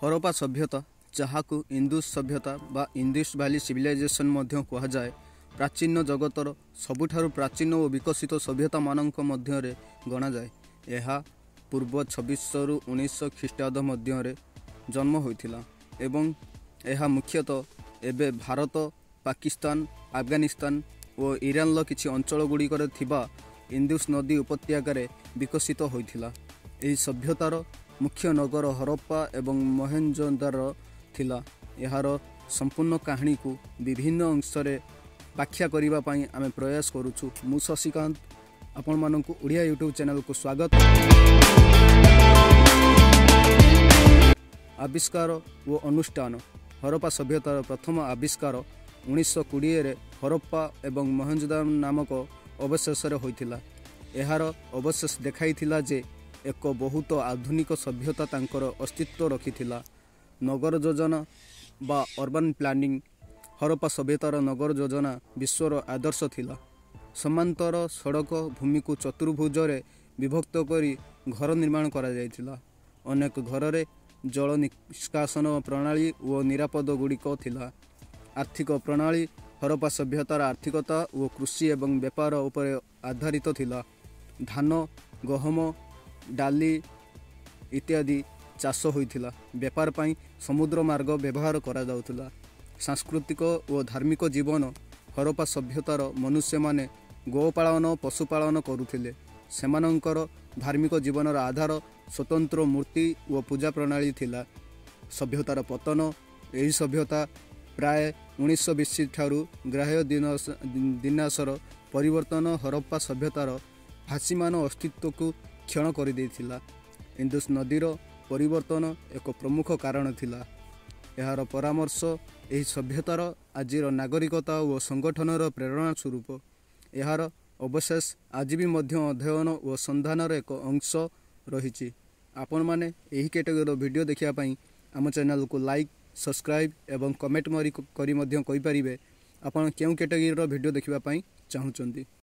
ହରପ୍ପା ସଭ୍ୟତା, ଯାହାକୁ ଇନ୍ଦୁସ୍ ସଭ୍ୟତା ବା ଇଣ୍ଡସ୍ ଭ୍ୟାଲି ସିଭିଲାଇଜେସନ୍ ମଧ୍ୟ କୁହାଯାଏ, ପ୍ରାଚୀନ ଜଗତର ସବୁଠାରୁ ପ୍ରାଚୀନ ଓ ବିକଶିତ ସଭ୍ୟତାମାନଙ୍କ ମଧ୍ୟରେ ଗଣାଯାଏ। ଏହା ପୂର୍ବ 2600ରୁ 1900 ଖ୍ରୀଷ୍ଟାବ୍ଦ ମଧ୍ୟରେ ଜନ୍ମ ହୋଇଥିଲା ଏବଂ ଏହା ମୁଖ୍ୟତଃ ଏବେ ଭାରତ, ପାକିସ୍ତାନ, ଆଫଗାନିସ୍ତାନ ଓ ଇରାନର କିଛି ଅଞ୍ଚଳ ଗୁଡ଼ିକରେ ଥିବା ଇନ୍ଦୁସ୍ ନଦୀ ଉପତ୍ୟକାରେ ବିକଶିତ ହୋଇଥିଲା। ଏହି ସଭ୍ୟତାର ମୁଖ୍ୟ ନଗର ହରପ୍ପା ଏବଂ ମହେଞ୍ଜୋଦାରୋ ଥିଲା। ଏହାର ସମ୍ପୂର୍ଣ୍ଣ କାହାଣୀକୁ ବିଭିନ୍ନ ଅଂଶରେ ବ୍ୟାଖ୍ୟା କରିବା ପାଇଁ ଆମେ ପ୍ରୟାସ କରୁଛୁ। ମୁଁ ଶଶିକାନ୍ତ, ଆପଣମାନଙ୍କୁ ଓଡ଼ିଆ ୟୁଟ୍ୟୁବ୍ ଚ୍ୟାନେଲକୁ ସ୍ୱାଗତ। ଆବିଷ୍କାର ଓ ଅନୁଷ୍ଠାନ। ହରପ୍ପା ସଭ୍ୟତାର ପ୍ରଥମ ଆବିଷ୍କାର 1920ରେ ହରପ୍ପା ଏବଂ ମହେଞ୍ଜୋଦାରୋ ନାମକ ଅବଶେଷରେ ହୋଇଥିଲା। ଏହାର ଅବଶେଷ ଦେଖାଇଥିଲା ଯେ ଏକ ବହୁତ ଆଧୁନିକ ସଭ୍ୟତା ତାଙ୍କର ଅସ୍ତିତ୍ୱ ରଖିଥିଲା। ନଗର ଯୋଜନା ବା ଅର୍ବାନ୍ ପ୍ଲାନିଂ। ହରପ୍ପା ସଭ୍ୟତାର ନଗର ଯୋଜନା ବିଶ୍ୱର ଆଦର୍ଶ ଥିଲା। ସମାନ୍ତର ସଡ଼କ ଭୂମିକୁ ଚତୁର୍ଭୁଜରେ ବିଭକ୍ତ କରି ଘର ନିର୍ମାଣ କରାଯାଇଥିଲା। ଅନେକ ଘରରେ ଜଳ ନିଷ୍କାସନ ପ୍ରଣାଳୀ ଓ ନିରାପଦ ଗୁଡ଼ିକ ଥିଲା। ଆର୍ଥିକ ପ୍ରଣାଳୀ। ହରପ୍ପା ସଭ୍ୟତାର ଆର୍ଥିକତା ଓ କୃଷି ଏବଂ ବେପାର ଉପରେ ଆଧାରିତ ଥିଲା। ଧାନ, ଗହମ, ଡାଲି ଇତ୍ୟାଦି ଚାଷ ହୋଇଥିଲା। ବେପାର ପାଇଁ ସମୁଦ୍ର ମାର୍ଗ ବ୍ୟବହାର କରାଯାଉଥିଲା। ସାଂସ୍କୃତିକ ଓ ଧାର୍ମିକ ଜୀବନ। ହରପ୍ପା ସଭ୍ୟତାର ମନୁଷ୍ୟମାନେ ଗୋପାଳନ, ପଶୁପାଳନ କରୁଥିଲେ। ସେମାନଙ୍କର ଧାର୍ମିକ ଜୀବନର ଆଧାର ସ୍ୱତନ୍ତ୍ର ମୂର୍ତ୍ତି ଓ ପୂଜା ପ୍ରଣାଳୀ ଥିଲା। ସଭ୍ୟତାର ପତନ। ଏହି ସଭ୍ୟତା ପ୍ରାୟ 1900 ବିସି ଠାରୁ ଗ୍ରାହ୍ୟ ଦିନାସର ପରିବର୍ତ୍ତନ ହରପ୍ପା ସଭ୍ୟତାର ଭାସିମାନ ଅସ୍ତିତ୍ୱକୁ କ୍ଷଣ କରିଦେଇଥିଲା। ଇନ୍ଦୁସ୍ ନଦୀର ପରିବର୍ତ୍ତନ ଏକ ପ୍ରମୁଖ କାରଣ ଥିଲା। ଏହାର ପରାମର୍ଶ ଏହି ସଭ୍ୟତାର ଆଜିର ନାଗରିକତା ଓ ସଂଗଠନର ପ୍ରେରଣା ସ୍ୱରୂପ। ଏହାର ଅବଶେଷ ଆଜି ବି ମଧ୍ୟ ଅଧ୍ୟୟନ ଓ ସନ୍ଧାନର ଏକ ଅଂଶ ରହିଛି। ଆପଣମାନେ ଏହି କ୍ୟାଟେଗୋରୀର ଭିଡ଼ିଓ ଦେଖିବା ପାଇଁ ଆମ ଚ୍ୟାନେଲକୁ ଲାଇକ୍, ସବସ୍କ୍ରାଇବ୍ ଏବଂ କମେଣ୍ଟ କରି ମଧ୍ୟ କହିପାରିବେ ଆପଣ କେଉଁ କ୍ୟାଟେଗୋରୀର ଭିଡ଼ିଓ ଦେଖିବା ପାଇଁ ଚାହୁଁଛନ୍ତି।